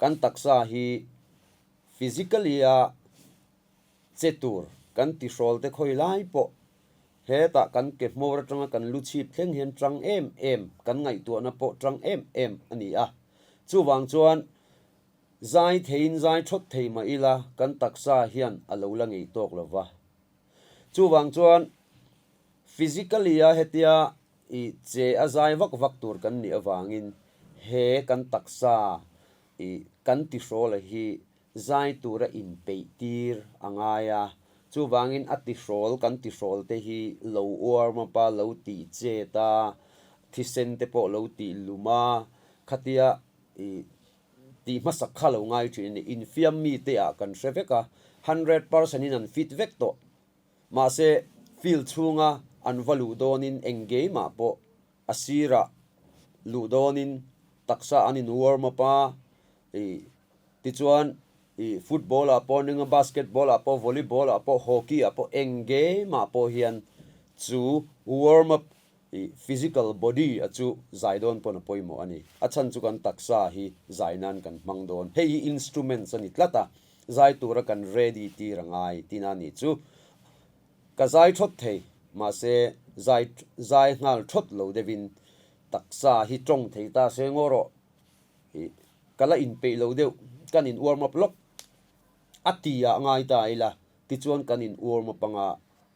Kan taksa hi physically a che tur kan tihrawl te khawi lai pawh hetah kan ke hmawr atanga kan lu chhip thleng hian tang em em, kan ngaihtuahna pawh tang em em a ni a. Chuvang chuan zai theiin zai thawt thei mah ila kan taksa hian a lo la ngei tawk lo va. Chuvang chuan physically a hetia i che a zai vak vak tur kan nih avangin he kan taksa i kan tihrawl a hi Zai tura inpeih tir a ngai a, chuvangin a tihrawl kan tihrawl te hi lo warm up a, lo tih chet a, thisen te pawh lo tih lum a, khatia ih tih hmasak kha lo ngai thin a ni. Infiam mi te ah kan hre vek a, 100% in an fit vek tawh. Mahse, field chhunga an va luh dawnin eng game ah pawh a sirah luh dawnin taksa an in warm up a, ih Tichuan, ih football ah pawh ning a, basketball ah pawh, volleyball ah pawh, hockey ah pawh, eng game ah pawh hian chu warm up ih physical body a chu zai dawn pawn a pawimawh a ni. A chhan chu kan taksa hi zai nan kan hmang dawn. Hei hi instruments a ni tlat a, zai tura kan ready tir a ngai tina nih chu. Ka zai thawt thei, mahse zai zai nghal thawt lo deuhin taksa hi tawng thei ta se ngaw rawh. Ih, ka la inpeih lo deuh, kan in warm up lawk a ti ah ngai ta ila, tichuan kan in warm up anga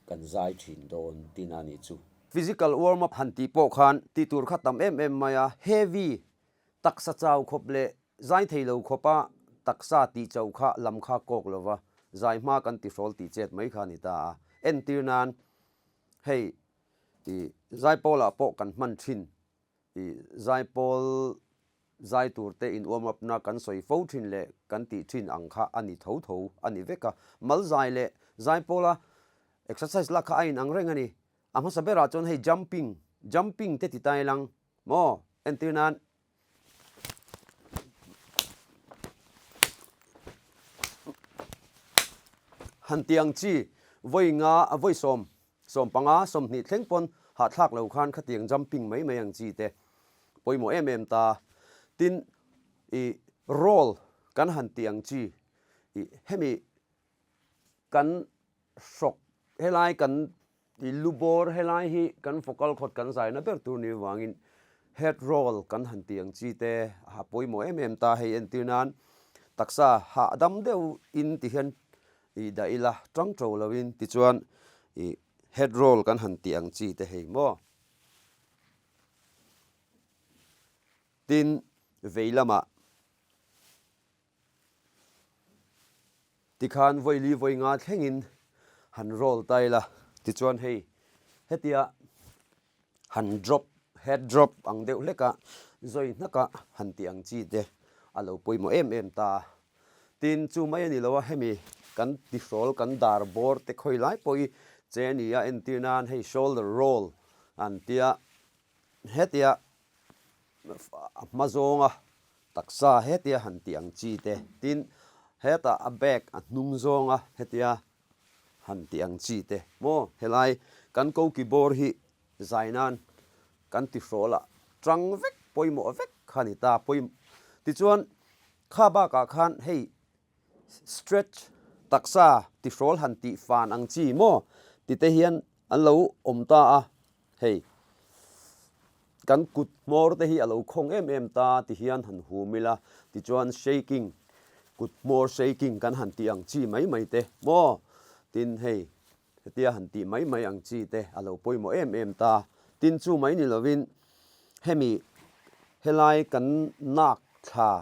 kan zai thin dawn tina nih chu. Physical warm up han tih pawh khan tih tur kha tam em em mai a, heavy taksa chau khawp leh zai thei lo khawpa taksa tih chauh kha lam kha kawk lova zai hma kan tihrawl tih chet mai kha a ni ta a, entir nan hei ih zaipawlah pawh kan hman thin Ih zaipawl zai tur te in warm up na kan sawi fo thin leh kan tih thin ang kha a ni tho tho a ni vek a. Mal zai leh zaipawl a exercise lak kha a in ang reng a ni. A hmasa berah chuan hei jumping, jumping te ti ta ilang maw? Entir nan han ti ang chi vawi nga vawi sawm 15, 20 thleng pawn hahthlak lo khan khatiang jumping mai mai ang chi te pawimawh em em ta. Tin, ih roll kan han tih ang chi, ih hemi kan hrawk helai kan ih lu bawr helai hi kan vocal cord kan zaina ber tur ni avangin head roll kan han tih ang chi te a pawimawh em em ta. Hei entir nan taksa hahdam deuh in ti hian Ih dah ila tang to loin tichuan ih head roll kan han tih ang chi te hei maw. Tin vei lamah tikhan vawi li vawi nga thlengin han roll ta ila tichuan hei hetia han drop head drop ang deuh hlek a zawi hnaka han tih ang chi te a lo pawimawh em em ta. Tin, chu mai a ni lo a, hemi kan tihrawl kan dar bawr te khawi lai pawh hi che a ni a, entir nan hei shoulder roll an tia, hetia a hma zawnga taksa hetia han tih ang chi te, tin hetah a back a hnung zawnga hetia han tih ang chi te maw, helai kan koki bawr hi zai nan kan tihrawl ah tang vek pawimawh vek kha a ni ta, pawimawh tichuan Kha bakah khan hei stretch taksa tihrawl han tih fan ang chi maw ti te hian an lo awm ta a, hei kan kut hmawr te hi a lo khawng em em ta ti hian han hum ila tichuan shaking kut hmawr shaking kan han tih ang chi mai mai te maw tin hei Hetia han tih mai mai ang chi te a lo pawimawh em em ta. Tin chu mai ni lovin hemi helai kan nak thla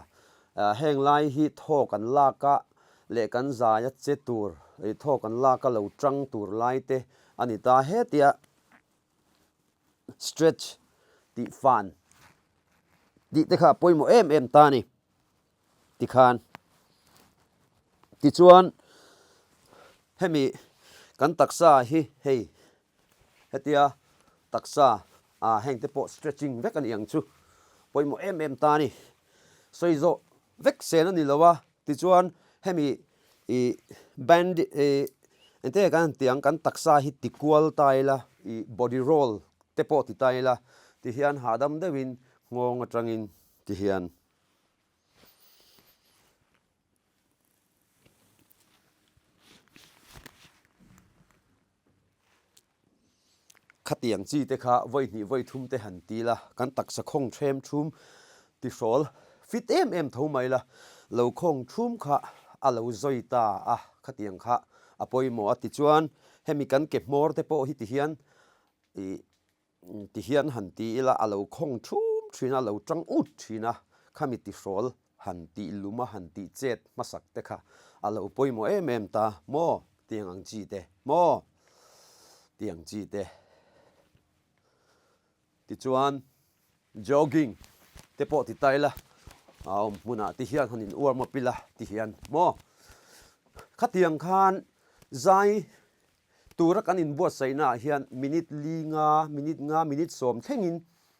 heng lai hi thaw kan lak a leh kan zai a che tur thaw kan lak a lo tang tur lai te a ni ta. Hetia stretch tih fan tih te kha a pawimawh em em ta a ni. Tikhan tichuan hemi kan taksa hi hei hetia taksa ah heng te pawh stretching vek a ni ang chu pawimawh em em ta a ni. Sawi zawh vek sen a ni lo a, tichuan hemi ih band ih engte kan han tih ang kan taksa hi ti kual ta ila ih body roll te pawh ti ta ila tihian hahdam deuhin nghawng atangin tihian. Khatiang chi te kha vawi hnih vawi thum te han ti la, kan taksa khawng threm thum tihrawl fit em em tho mai la, lo khawng thum kha a lo zawi ta a, khatiang kha a pawimawh a. Tichuan hemi kan ke hmawr te pawh hi tihian ih tihian han ti ila a lo khawng thum thin a, a lo tang ut thin a, khami tihrawl han tih lum a han tih chet hmasak te kha a lo pawimawh em em ta maw tiang ang chi te maw tiang chi te tichuan jogging te pawh ti ta ila a awm hmunah ti hian han in warm up ila ti hian maw khatiang khan zai Tura kan inbuatsaihnaah hian minute li nga, minute nga, minute sawm thlengin,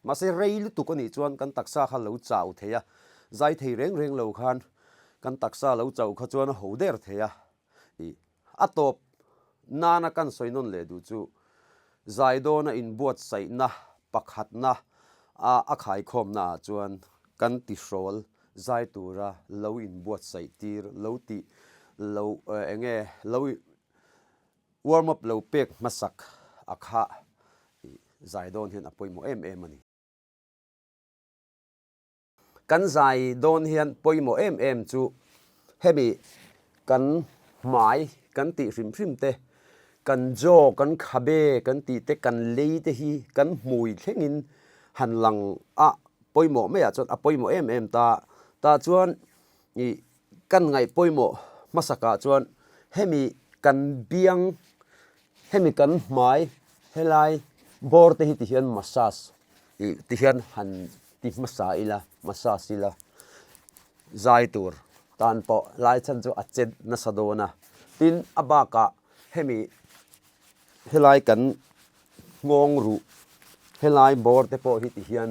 mahse rei lutuk a nih chuan kan taksa kha lo chau thei a, zai thei reng reng lo khan kan taksa lo chauh kha chuan a ho der thei a. Ih, a tawp nana kan sawi nawn leh duh chu zai dawna inbuatsaihna pakhatna a a khaikhawmna ah chuan kan tihrawl zai tura lo inbuatsaih tir, lo tih, lo eng nge, lo Warm up lo pek hmasak a kha i zai dawn hian a pawimawh em em a ni. Kan zai dawn hian pawimawh em em chu hemi kan hmai kan tih hrim hrim te, kan jaw, kan khabe kan tih te, kan lei te hi kan hmui thlengin han lang a pawimawh maiah chuan a pawimawh em em ta. Tah chuan i Kan ngaih pawimawh hmasakah chuan hemi kan biang, hemi kan hmai helai bawr te hi ti hian massage ih ti hian han ti hmasa ila, massage ila zai tur tan pawh lai chhan chu a che nasa dawn a. Tin, a bakah hemi helai kan nghawng ruh helai bawr te pawh hi ti hian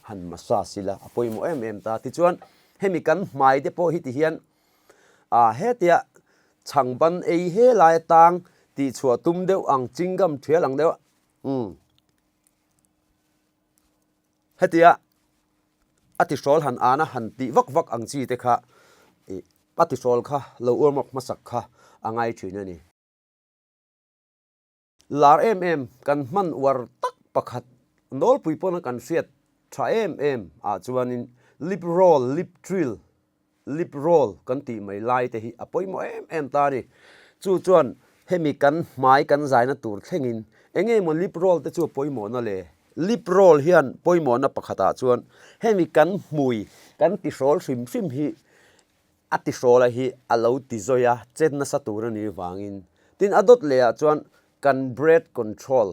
han massage ila a pawimawh em em ta. Tichuan hemi kan hmai te pawh hi ti hian ah hetia chhang ban ei helai atang tih chhuah tum deuh ang chingam thial ang deuh umm hetia a tihrawl han an a han tih vak vak ang chi te kha ih a tihrawl kha lo warm up hmasak kha a ngai thin a ni. Lar em em kan hman uar tak pakhat nawlpui pawna kan hriat tha em em ah chuanin lip roll, lip trill, lip roll kan tih mai lai te hi a pawimawh em em ta a ni. Chu chuan hemi kan hmai kan zaina tur thlengin eng emaw lip roll te chu a pawimawhna le? Lip roll hian pawimawhna pakhatah chuan hemi kan hmui kan tihrawl hrim hrim hi A tihrawla hi a lo ti zawi a, chet nasa tur a nih vangin. Tin, a dawt lehah chuan kan breath control,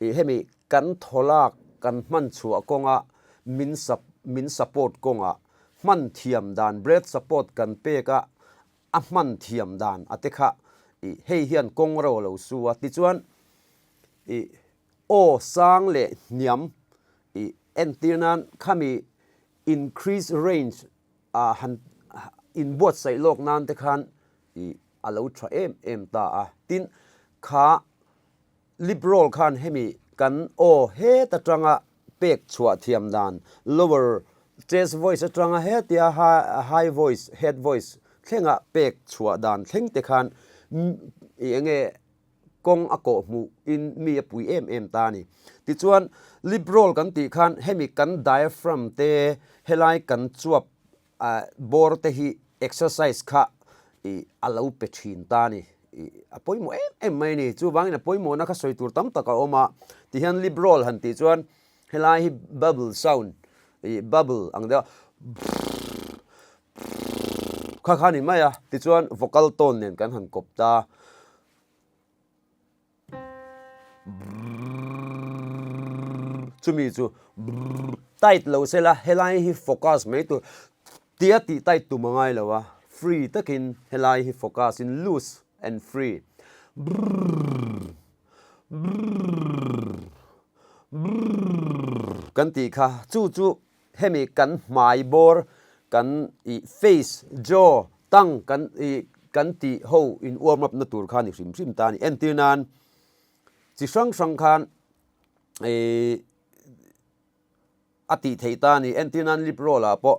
ih hemi kan thawlak kan hman chhuah kawnga min min support kawngah hman thiam dan, breath support kan pek a, a hman thiam dan a te kha ih hei hian kawng ro a lo su a. Tichuan, ih aw sang leh hniam ih entir nan khami increase range a han inbuatsaih lawk nan te khan ih a lo tha em em ta a. Tin, kha lip roll khan hemi kan aw het atanga pek chhuah thiam dan lower chest voice atanga hetia high voice, head voice thlenga pek chhuah dan thleng te khan ih enge kawng a kawh hmuh in mi a pui em em ta a ni. Tichuan, lip roll kan tih khan hemi kan diaphragm te helai kan chuap bawr te hi exercise kha ih a lo pe thin ta a ni. Ih a pawimawh em em mai a ni. Chuvangin a pawimawhna kha sawi tur tam tak a awm a. Tihian lip roll han tih chuan helai hi bubble sound ih bubble ang deuh a kha kha a ni mai a. Tichuan vocal tone nen kan han kawp ta. Chumi chu tight lo se la helai hi focus mai tur tia tih tight tum a ngai lo a, free takin helai hi focus in loose and free kan tih kha chu chu Hemi kan hmai bawr kan ih face, jaw, tongue kan ih kan tih ho in warm up na tur kha ni hrim hrim ta a ni. Entir nan chi hrang hrang khan ih a tih theih ta a ni. Entir nan lip roll ah pawh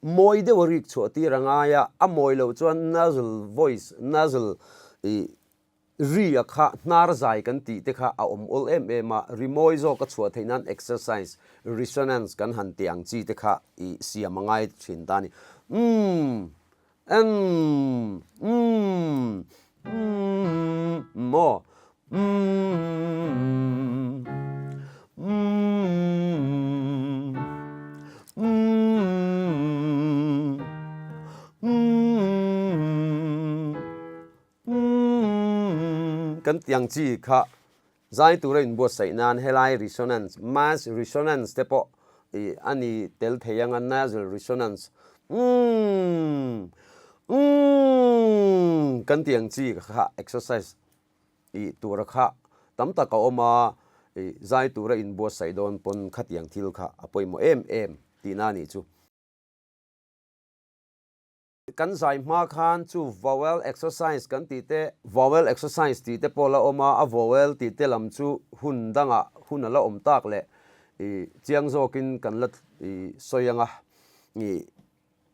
mawi deuh a rik chhuah tir a ngai a, a mawi loh chuan nasal voice, nasal ih ri a kha hnar zai kan tih te kha a awm awl em em a, ri mawi zawk a chhuah theih nan exercise, resonance kan han tih ang chi te kha ih siam a ngai thin ta a ni. Umm, umm, umm, umm, maw, umm, umm, umm, umm. Umm kan tiang chi kha zai tura inbuatsaih nan helai resonance, mass resonance te pawh ih a ni tel thei anga nasal resonance umm umm kan tiang chi kha exercise ih tura kha tam tak a awm a, ih zai tura inbuatsaih dawn pawn khatiang thil kha a pawimawh em em tihna a nih chu. Kan zai hma khan chu vowel exercise kan tih te, vowel exercise tih te pawh la awm a, a vowel tih te lam chu hun dangah hun a la awm tak leh i chiang zawkin kan la i sawi ang a. I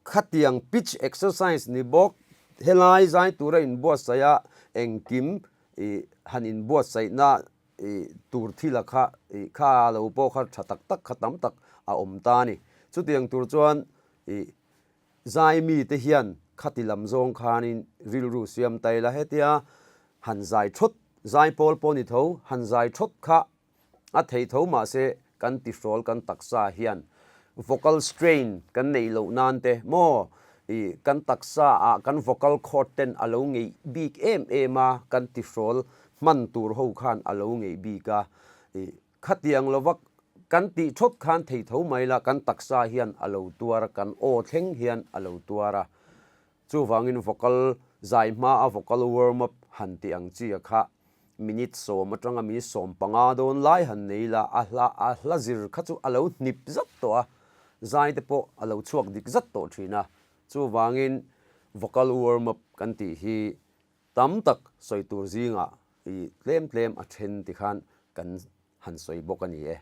khatiang pitch exercise ni bawk helai zai tura inbuatsaih a engkim i han inbuatsaihna i tur thila kha i kha lo pawh kha tha tak tak kha tam tak a awm ta a ni. Chutiang tur chuan i Zai mite hian khati lam zawng khanin rilru siam ta ila hetia han zai thawt, zai pawl pawh ni tho, han zai thawt kha a thei tho mahse kan tihrawl kan taksa hian vocal strain kan neih loh nan te maw i kan taksa ah kan vocal cord ten a lo ngeih bik em em a, kan tihrawl hman tur ho khan a lo ngeih bik a i Khatiang lova kan tih thawt khan thei tho mai la, kan taksa hian a lo tuar a, kan aw thleng hian a lo tuar a. Chuvangin vocal zai hma a vocal warm up han tih ang chi a kha minute sawm atanga minute 15 dawn lai han nei la, a hla a hla zir kha chu a lo hnip zat tawh a, zai te pawh a lo chhuak dik zat tawh thin a. Chuvangin vocal warm up kan tih hi Tam tak sawi tur zingah i tlem tlem a then ti khan kan han sawi bawk a ni e.